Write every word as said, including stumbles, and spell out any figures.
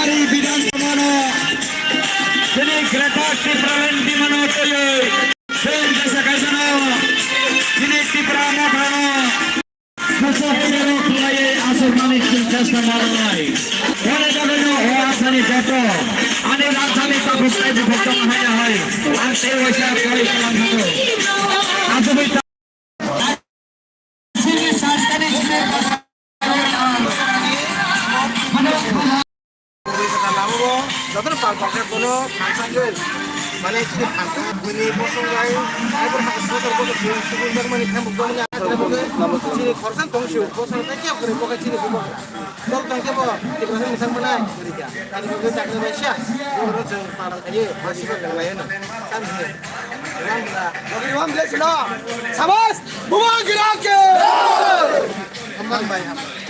Bidhan Sabhano, chini Greater Tipraland Bimano twiwi, chwng jesa kaisano, chini Tipra Mothano, bwswk cherok khwlaiwi aswkmani chwng chesta manwi. Hwnwi bagwino o asani joto, ani rangchakni takhuk tei bukhuk tongma hai hai, ang tei waisa koi kalang thango. Aswkwi ta- Jotono pal pal khe bono phalsangwi, mane chini phalsa bini bosong bai, ai bor ha bosor bosor chini sukun jak mani khamuk dong ya, chini khorsa tong sio, bosor ta kya kore boka chini bubagra. Tol tong khe bo Tiprasa mwchang mwnai, kori kha. Ani bagwi chakri bai sia, boro chwng palang khaye, masiba lenglaino. Sam hiye. Ram da. Bagwi wam bless no. Sabas, bubagra ke. Hambai, hambai.